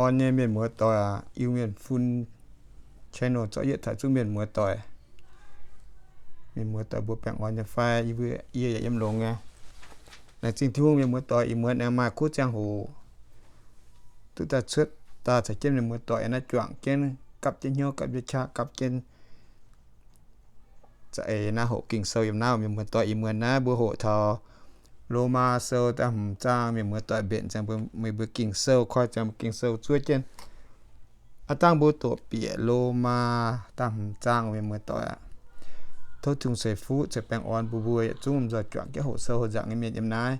Orn nyei mienh muoz doic, Iu-Mienh Fun channel zorqv yietv taux zuqc mienh muoz doic. Mienh muoz doic mbuo baengh orn nyei fai? Yie yaac yiem longx nyei. Laengz zingh Tin-Hungh, mienh muoz doic, ih muonz aengx maaih kuv ziangh hoc duqv daaih cuotv daaih caux jienv mienh muoz doic naaiv juangc jienv, gapv jienv hnyouv, gapv jienv qaqv, gapv jienv za'eix naaiv hoqc Ging-Sou yiem naaiv. Mienh muoz doic, ih muonz naaiv mbuo hoqc taux Lomaa Sou da'hmz zaang. Mienh muoz doic, mbenc ziangx meih mbuo Ging-Sou, koi ziangx mbuo Ging-Sou zuov jienv. Aav dangh mbuo doqc bieqc Lomaa da'hmz zaang, mienh muoz doic aac, tov Tin-Hungh ceix fuqv ceix baengh orn bun mbuo yietc zungv lomh nzoih juangc jienv hoqc sou hoqc nzaangc nyei mienh yiem naaiv.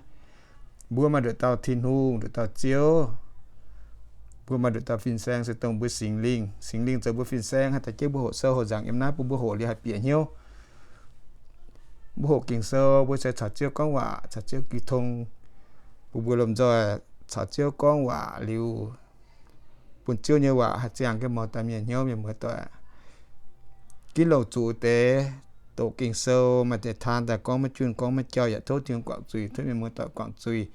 Mbuo maaih nduqc dauh Tin-Hungh, nduqc dauh Ziouv. Mbuo maaih nduqc dauh fin-saeng se dongh mbuo Singx Lingh. Singx Lingh zoux mbuo fin-saeng, haih dorh jienv mbuo hoqc sou hoqc nzaangc yiem naaiv, bun mbuo hoqc liuz haih bieqc hnyouv. Mbuo hoqc Ging-Sou, mbuo se caux Ziouv gorngv waac, caux Ziouv jiu tong, bun mbuo lomh nzoih caux Ziouv gorngv waac liuz, bun Ziouv nyei waac haih ziangh jienv mouz dauh mienh hnyouv, mienh muoz doic. Ginv longc zuqc deix doqc Ging-Sou, maaih deix taan daaih gorngv maiv junh gorngv maiv jauv yaac tov Tin-Hungh guangc zuiz, tov mienh muoz doic guangc zuiz.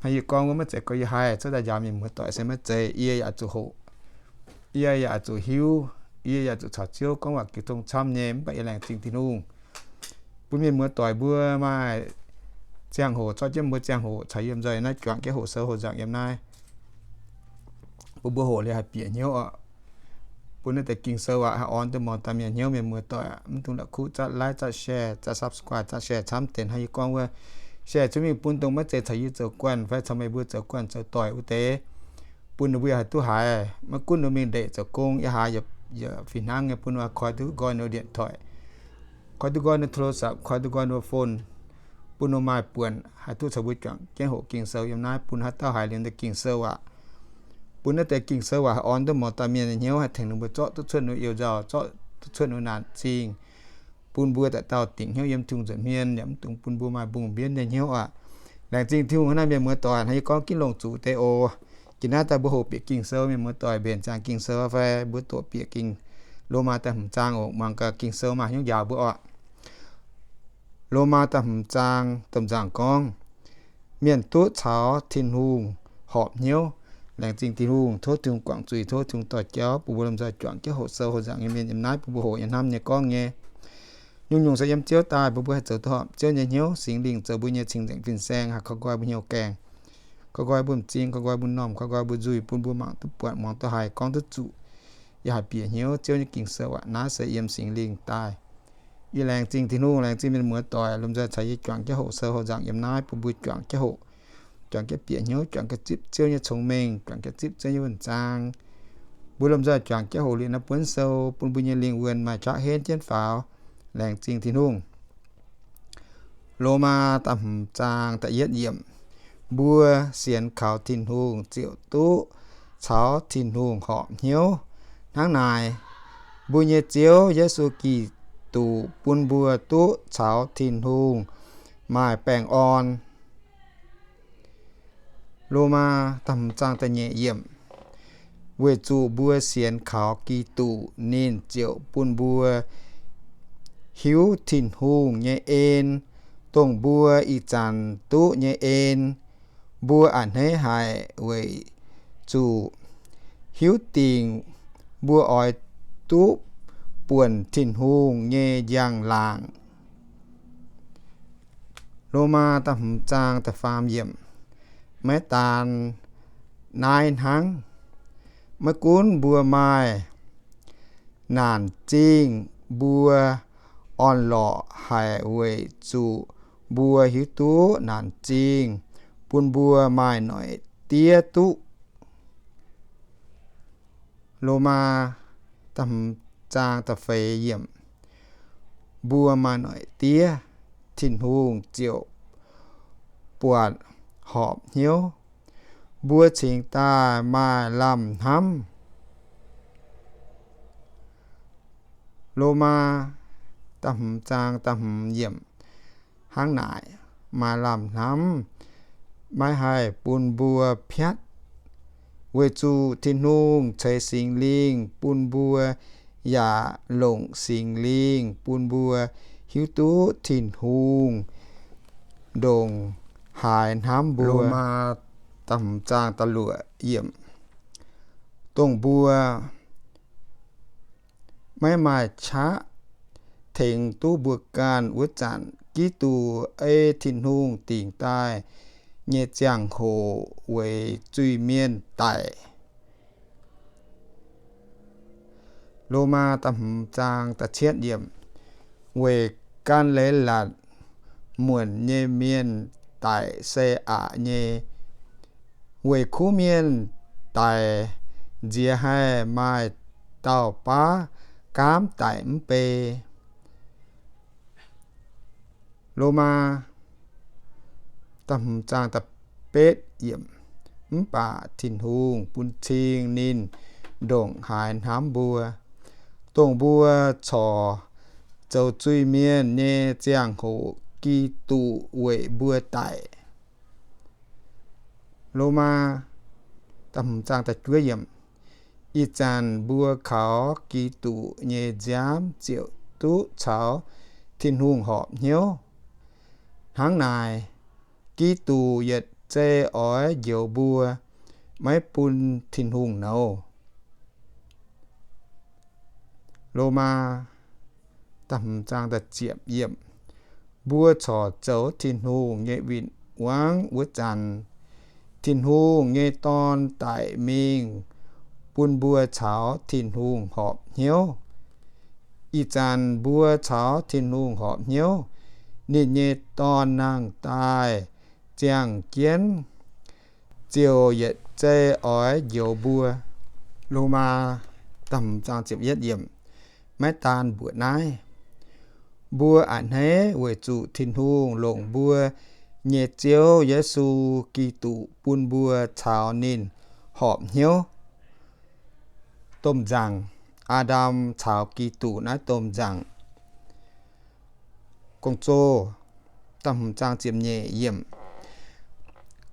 Hnangv yie gorngv wuov, maiv zeiz gorngv yie haih cuotv daaih njaaux mienh muoz doic, se maiv zeiz. Yie yaac zuqc hoqc, yie yaac zuqc hiuv, yie yaac zuqc caux Ziouv gorngv waac jiu tong camv nyei, mv baac yie laengz zingh Tin-Hungh bun mienh muoz doic mbuo maaih ziangh hoc, zorqv jienv mbuo ziangh hoc caux yie lomh nzoih naaiv juangc jienv hoqc sou hoqc nzaangc yiem naaiv, bun mbuo hoqc liuz haih bieqc hnyouv oc. Bun naaiv deix Ging-Sou aac haih orn duqv mouz dauh mienh hnyouv, mienh muoz doic aac. Mv dungx la'kuqv zatv like, zatv share, zatv subscribe, zatv share camv deix hnangv yie gorngv wuov. Share cuotv mingh bun dongh maiv zeiz caux yie zoux guanh fai caux meih mbuo zoux guanh zoux doic wuov deix, bun ninh mbuo haih duqv haiz. Maiv gunv ninh mingh ndeic zoux gong, yaac haaix yaac fih hnangv nyei, bun ninh koi duqv nqoi ninh điện thoại, koi duqv nqoi ninh โทรศัพท์, koi duqv nqoi ninh phone, bun ninh maaih buonc haih duqv caux mbuo juangc jienv hoqc Ging-Sou yiem naaiv, bun haaix dauh haiz liuz deix Ging-Sou aac, bun naaiv deix Ging-Sou aac haih orn duqv mouz dauh mienh nyei hnyouv, haih tengx ninh mbuo zorqv duqv cuotv ninh mbuo yu-nzauh, zorqv duqv cuotv ninh mbuo naanc zingh, bun mbuo dauh dauh dingc hnyouv yiem Tin-Hungh nzuonx hmien, yaac mv dungx bun mbuo maaih mbungh mbienv nyei hnyouv aqv. Laengz zingh Tin-Hungh hnangv naaiv, mienh muoz doic. Hnangv yie gorngv ginv longc zuqc deix oc. Jiex naaiv daaih mbuo hoqc bieqc Ging-Sou, mienh muoz doic mbenc ziangx Ging-Sou fai mbuo doqc bieqc Ging, Lomaa da'hmz zaang oc. Muangx gaax Ging-Sou maaih hnyouv njaaux mbuo oc. Lomaa da'hmz zaang domh nzaangc gorngv, mienh duqv caux Tin-Hungh horpc hnyouv. Laengz zingh Tin-Hungh, tov Tin-Hungh guangc zuiz, tov Tin-Hungh dorh jauv bun mbuo lomh nzoih juangc jienv hoqc sou hoqc nzaangc nyei mienh yiem naaiv, bun mbuo hoqc nyei hnamv nyei gorngv nyei. Nyungc-nyungc se yiem Ziouv daaih, bun mbuo haih zoux duqv horpc Ziouv nyei hnyouv. Singx Lingh zoux mbuo nyei cing-nzengc fin-saeng, haih koi nqoi mbuo hnyouv gaengh, koi nqoi mbuo m'zing, koi nqoi mbuo m'normh, koi nqoi mbuo nzuih, bun mbuo mangc duqv buatc, muangx duqv haiz, gorngv duqv zuqc, yaac haih bieqc hnyouv Ziouv nyei Ging-Sou aac. Naaiv se yiem Singx Lingh daaih. Yie laengz zingh Tin-Hungh, laengz zingh mienh muoz doic lomh nzoih caux yie juangc jienv hoqc sou hoqc nzaangc yiem naaiv, bun mbuo juangc jienv hoqc, juangc jienv bieqc hnyouv, juangc jienv zipv Ziouv nyei cong-mengh, juangc jienv zipv Ziouv nyei wuonh zaang. Mbuo lomh nzoih juangc jienv hoqc liuz naaiv buonv sou, bun mbuo nyei lingh wuonh maaih qaqv henv jienv faaux. Laengz zingh Tin-Hungh. Lomaa da'hmz zaang da'yietv yiemc. Mbuo sienx kaux Tin-Hungh ziouc duqv caux Tin-Hungh horpc hnyouv. Hnangv naaic, mbuo nyei Ziouv Yesu Giduc bun mbuo duqv caux Tin-Hungh maaih baengh orn. Lomaa da'hmz zaang da'nyeic yiemc. Weic zuqc mbuo sienx kaux Giduc, ninh ziouc bun mbuo hiuv Tin-Hungh nyei en, dongh mbuo ih zanc duqv nyei en. Mbuo a'hneiv haic weic zuqc hiuv dingc mbuo oix duqv buonc Tin-Hungh nyei njang-laangc. Lomaa da'hmz zaang da'faam yiemc. Maiv daan naaiv hnangv, maiv gunv mbuo maaih naanc zingh, mbuo orn-lorqc haic weic zuqc mbuo hiuv duqv naanc zingh bun mbuo maaih noic diev duqv. Lomaa da'hmz zaang da'feix yiemc. Mbuo maaih noic diev, Tin-Hungh ziouc buatc horpc hnyouv. Mbuo cingx daaih maaih lamh hnamv. Lomaa da'hmz zaang da'hmz yiemc. Hnangv naaic, maaih lamh hnamv maiv haih bun mbuo piatv, weic zuqc Tin-Hungh ceix Singx Lingh bun mbuo, yaac longc Singx Lingh bun mbuo hiuv duqv Tin-Hungh ndongc haaix hnamv mbuo. Lomaa da'hmz zaang da'luoqc yiemc. dongh mbuo maiv maaih qaqv tengx duqv mbuo ganh wuov zanc, Giduc ei Tin-Hungh dingc daaih nyei ziangh hoc weic zuiz-mienh daic. Lomaa da'hmz zaang da'cietv yiemc. Weic gan leiz-latc muonc nyei mienh daic se aqc nyei. Weic kuv mienh daic nziex haih maaih dauh baav gaamv daic mv bei. Lomaa da'hmz zaang da'betv yiemc. Mv baac Tin-Hungh bun cing ninh ndongc haaix hnamv mbuo, dongh mbuo corc zoux zuiz-mienh nyei ziangh hoc Giduc weic mbuo daic. Lomaa da'hmz zaang da'juov yiemc. Ih zanc mbuo kaux Giduc nyei nziaamv ziouc duqv caux Tin-Hungh horpc hnyouv. Hnangv naaic, Giduc yietc zei oix njoux mbuo, maiv bun Tin-Hungh nouz. Lomaa da'hmz zaang da'ziepc yiemc. Mbuo corc zoux Tin-Hungh nyei win-wangv wuov zanc, Tin-Hungh nyei Dorn daic mingh bun mbuo caux Tin-Hungh horpc hnyouv. Ih zanc mbuo caux Tin-Hungh horpc hnyouv, ninh nyei Dorn nangh daaih ziangh jienv ziouc yietc zei oix njoux mbuo. Lomaa da'hmz zaang ziepc yietv yiemc. Maiv daan mbuoqc naaiv, mbuo a'hneiv weic zuqc Tin-Hungh longc mbuo nyei Ziouv Yesu Giduc bun mbuo caux ninh horpc hnyouv. Domh nzaangc, Aa^ndam caux Giduc naaiv domh nzaangc. Gong-zoh da'hmz zaang ziepc nyeic yiemc.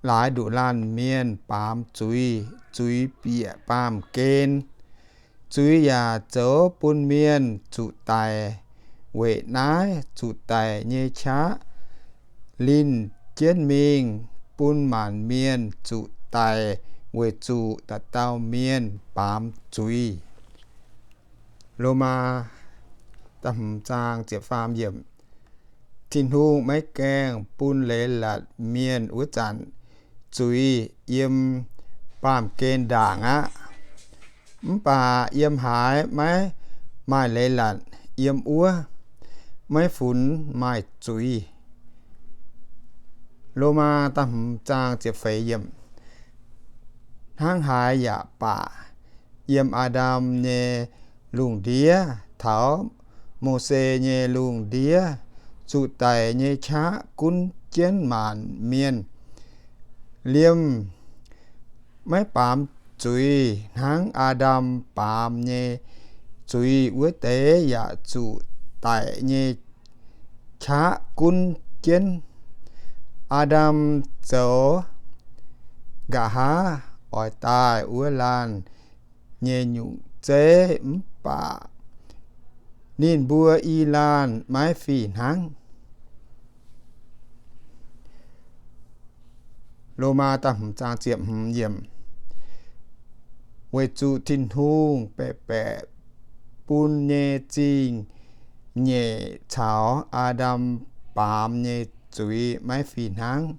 Laaix nduqc laanh mienh baamz zuiz, zuiz bieqc baamh gen. Zuiz yaac zoux bun mienh zuqc daic. Weic naaiv zuqc daic nyei qaqv linh jienv mingh bun maanc mienh zuqc daic weic zuqc dauh dauh mienh baamz zuiz. Lomaa da'hmz zaang ziepc faam yiemc. Tin-Hungh maiv gaengh bun leiz-latc mienh wuov zanc zuiz yiem baamh gen ndaangc aqv. Mv baac yiem haaix maiv maaih leiz-latc, yiem wuov maiv funx maaih zuiz. Lomaa da'hmz zaang ziepc feix yiemc. Hnangv haaix yaac baac, yiem Aa^ndam nyei lungh ndiev taux Mose nyei lungh ndiev zuqc daic nyei qaqv gunv jienv maanc mienh. Liemh maiv baamz zuiz hnangv Aa^ndam baamz nyei zuiz wuov deix yaac zuqc daic nyei qaqv gunv jienv. Aa^ndam zoux nqa'haav oix daaih wuov laanh nyei nyungc zeiv, mv baac ninh mbuo i laanh maiv fih hnangv. Lomaa da'hmz zaang ziepc hmz yiemc. Weic zuqc Tin-Hungh baeqc baeqc bun nyei zingh nyeic caux Aa^ndam baamz nyei zuiz maiv fih hnangv.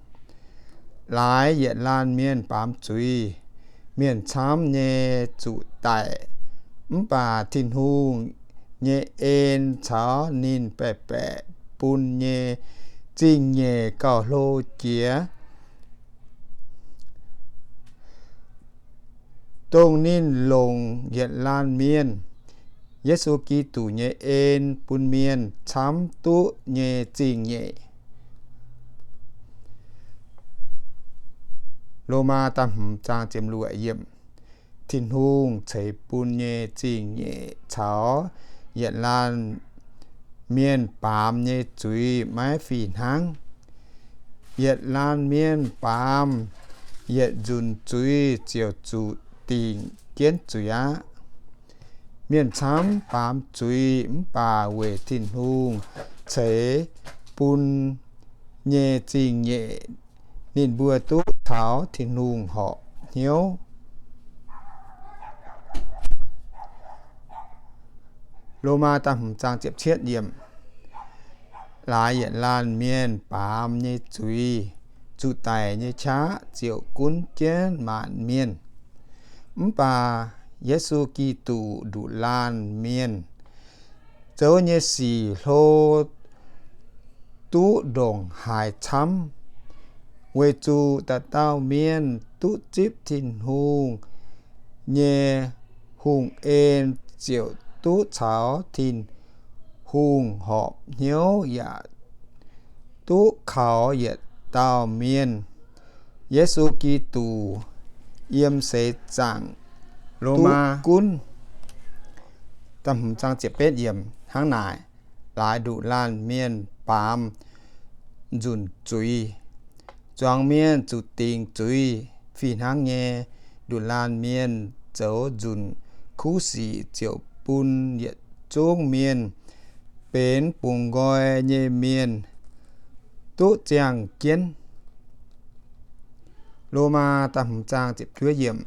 Laaix yietc laanh mienh baamz zuiz, mienh camv nyei zuqc daic. Mv baac Tin-Hungh nyei en caux ninh baeqc baeqc bun nyei zingh nyeic gauh hlo jiex, dongh ninh longc yietc laanh mienh, Yesu Giduc, nyei en bun mienh camv duqv nyei zingh nyeic. Lomaa da'hmz zaang ziepc luoqc yiemc. Tin-Hungh ceix bun nyei zingh nyeic caux yietc laanh mienh baamz nyei zuiz maiv fih hnangv. Yietc laanh mienh baamz yietc nzunc zuiz ziouc zuqc dingc jienv zuiz aqv. Mienh camv baamz zuiz mv baac weic Tin-Hungh ceix bun nyei zingh nyeic, ninh mbuo duqv taux Tin-Hungh horpc hnyouv. Lomaa da'hmz zaang ziepc cietv yiemc. Laaix yietc laanh mienh baamz nyei zuiz, zuqc daic nyei qaqv ziouc gunv jienv maanc mienh. Mv baac Yesu Giduc nduqc laanh mienh zoux nyei sic hlo duqv ndongc haaix camv, weic zuqc dauh dauh mienh duqv zipv Tin-Hungh nyei hungh en ziouc duqv caux Tin-Hungh horpc hnyouv yaac duqv kaux yietc dauh mienh. Yesu Giduc yiem seix zaangc Lomaa gunv. Hnangv naaic, laaix nduqc laanh mienh baamz nzunc zuiz. Zuangx mienh zuqc dingc zuiz. Fih hnangv nyei, nduqc laanh mienh zoux nzunc kuv sic ziouc bun yietc zungv mienh benx bungx nqoi nyei mienh duqv ziangh jienv. Lomaa da'hmz zaang ziepc juov yiemc.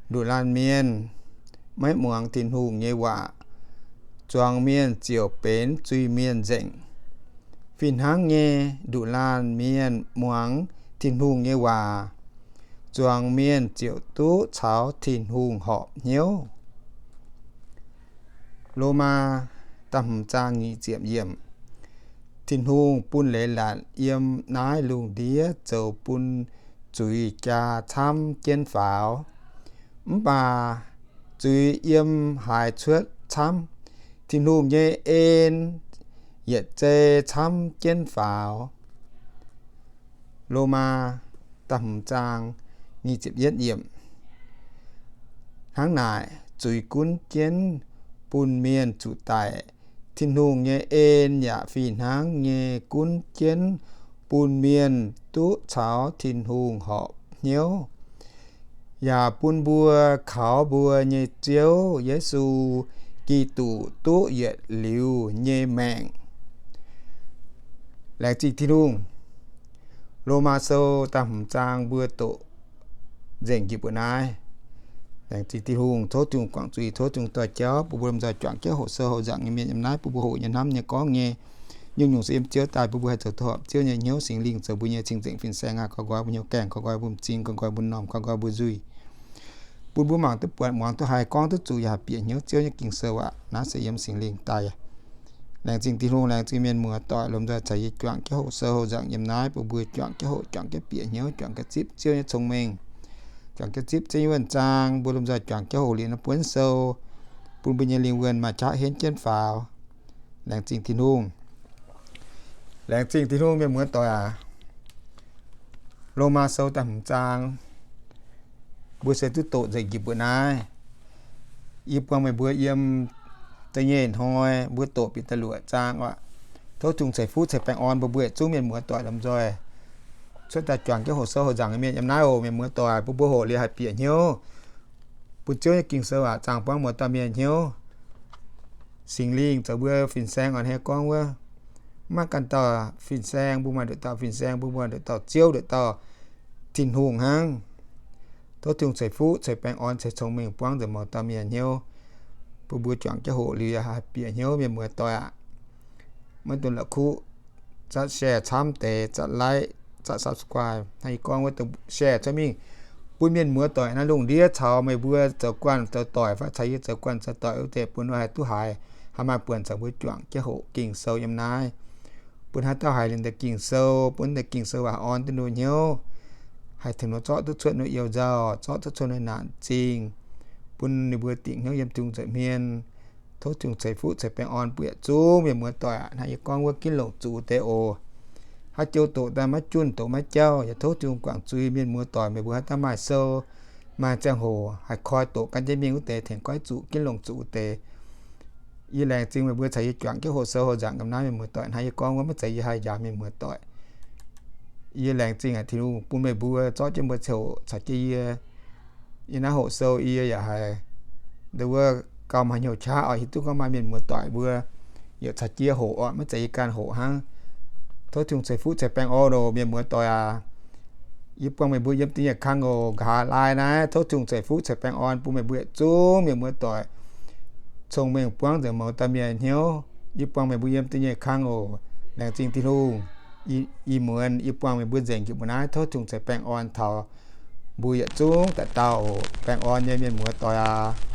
Nduqc laanh mienh maiv muangx Tin-Hungh nyei waac, zuangx mienh ziouc benx zuiz-mienh nzengc. Fih hnangv nyei, nduqc laanh mienh muangx Tin-Hungh nyei waac, zuangx mienh ziouc duqv caux Tin-Hungh horpc hnyouv. Lomaa da'hmz zaang nyic ziepc yiemc. Tin-Hungh bun leiz-latc yiem naaiv lungh ndiev zoux bun zuiz jaa camv jienv faaux. Mv baac zuiz yiem haaix cuotv camv, Tin-Hungh nyei en yietc zei camv jienv faaux. Lomaa da'hmz zaang nyic ziepc yietv yiemc. Hnangv naaic, zuiz gunv jienv bun mienh zuqc daic, Tin-Hungh nyei en yaac fih hnangv nyei gunv jienv bun mienh duqv caux Tin-Hungh horpc hnyouv, yaac bun mbuo kaux mbuo nyei Ziouv Yesu Giduc duqv yietc liuz nyei maengc. Laengz zingh Tin-Hungh. Lomaa Sou da'hmz zaang mbuo doqc nzengc njiec mbuo naaiv. Laengz zingh Tin-Hungh, tov Tin-Hungh guangc zuiz, tov Tin-Hungh dorh jauv bun mbuo lomh nzoih juangc jienv hoqc sou hoqc nzangc nyei mienh yiem naaiv, bun mbuo hoqc nyei, hnamv nyei, gorngv nyei, nyungc-nyungc se yiem Ziouv daaih, bun mbuo haih zoux duqv horpc Ziouv nyei hnyouv. Singx Lingh zoux mbuo nyei cing-nzengc fin-saeng aqv. Koi nqoi mbuo hnyouv gaengh, koi nqoi mbuo m'zing, koi nqoi mbuo normh, koi nqoi mbuo nzuih, bun mbuo mangc duqv buatc, muangx duqv haiz, gorngv duqv zuqc, yaac haih bieqc hnyouv Ziouv nyei Ging-Sou aqv. Naaiv se yiem Singx Lingh daaih. Laengz zingh Tin-Hungh, laengz zingh mienh muoz-doic lomh nzoih caux yie juangc jienv hoqc sou hoqc nzangc yiem naaiv, bun mbuo juangc jienv hoqc, juangc jienv bieqc hnyouv, juangc jienv zipv Ziouv nyei cong-mengh, juangc jienv zipv Ziouv nyei wuonh zaang. Mbuo lomh nzoih juangc jienv hoqc liuz naaiv buonv sou, bun mbuo nyei lingh wuonh maaih qaqv henv jienv faaux. Laengz zingh Tin-Hungh. Laengz zingh Tin-Hungh, mienh muoz-doic aac. Lomaa Sou da'hmz zaang, mbuo se duqv doqc nzengc njiec mbuo naaiv. Yie buangh meih mbuo yiem da'nyeic hnoi mbuo doqc bieqc da'luoqc zaang oc. Tov Tin-Hungh ceix fuqv ceix baengh orn mbuo, mbuo yietc zungv mienh muoz-doic lomh nzoih cuotv daaih juangc jienv hoqc sou hoqc nzangc nyei mienh yiem naaiv oc. Mienh muoz-doic, bun mbuo hoqc liuz haih bieqc hnyouv, bun Ziouv nyei Ging-Sou aac zaangh buangv muoz-doic mienh hnyouv. Singx Lingh zoux mbuo fin-saeng orqc, hnangv gorngv wuov, maiv maaih ganh dauh fin-saeng, mbuo maaih nduqc dauh fin-saeng, mbuo maaih nduqc dauh Ziouv, nduqc dauh Tin-Hungh hnangv. Tov Tin-Hungh ceix fuqv ceix baengh orn ceix cong-mengh buangv nzengc mouz dauh mienh hnyouv, bun mbuo juangc jienv hoqc liuz yaac haih bieqc hnyouv, mienh muoz-doic aac. Maiv dungx la'kuqv zatv share camv deix, zatv like, zatv subscribe, hnangv yie gorngv wuov, share cuotv mingh bun mienh muoz-doic naaiv lungh ndiev caux meih mbuo zoux guanh zoux doic fai caux yie zoux guanh zoux doic wuov deix, bun haih duqv haiz, haih maaih buonc caux mbuo juangc jienv hoqc Ging-Sou yiem naaiv. Bun haaix dauh haiz liuz deix Ging-Sou, bun deix Ging-Sou waac orn duqv ninh hnyouv, haih tengx ninh zorqv duqv cuotv ninh youh nzauh, zorqv duqv cuotv ninh naanc zingh, bun ninh mbuo dingc hnyouv yiem Tin-Hungh nza'hmien. Tov Tin-Hungh ceix fuqv ceix baengh orn bun yietc zungv mienh muoz-doic aac. Hnangv yie gorngv wuov, ginv longc zuqc wuov deix oc. Haaix joux doqc daaih maiv junh, doqc maiv jauv, yaac tov Tin-Hungh guangc zuiz. Mienh muoz-doic, meih mbuo haaix dauh maaih sou, maaih ziangh hoc haih koi doqc gan jienv mingh wuov deix, tengx goiv zuqc, ginv longc zuqc wuov deix. Yie laengz zingh meih mbuo caux yie juangc jienv hoqc sou hoqc nzangc ga'naaiv, mienh muoz-doic. Hnangv yie gorngv wuov, maiv zeiz yie haih njaaux mienh muoz-doic. Yie laengz zingh haic Tin-Hungh bun meih mbuo zorqv jienv mbuo ziangh hoc caux jienv yie. Yie naaiv hoqc sou yie yaac haiz ndau wuov gauh maaih hnyouv qaqv oc. Hiuv duqv gorngv maaih mienh muoz-doic mbuo yaac caux jienv hoqc oc, maiv zeiz yie ganh hoqc hnangv. Tov Tin-Hungh ceix fuqv ceix baengh orn oc, mienh muoz-doic aac. Yie buangh meih mbuo yiem da'nyeic kang oc, nqa'haav laai naaiv. Tov Tin-Hungh ceix fuqv ceix baengh orn bun meih mbuo yietc zungv mienh muoz-doic. cong-mengh buangv nzengc mouz dauh mienh hnyouv. Yie buangh meih mbuo yiem da'nyeic kang oc. Laengz zingh Tin-Hungh. Ih muonz yie buangh meih mbuo nzengc jiex mbuo naaiv, tov Tin-Hungh ceix baengh orn taux mbuo yietc zungv dauh dauh oc. Baengh orn nyei mienh muoz doic aac.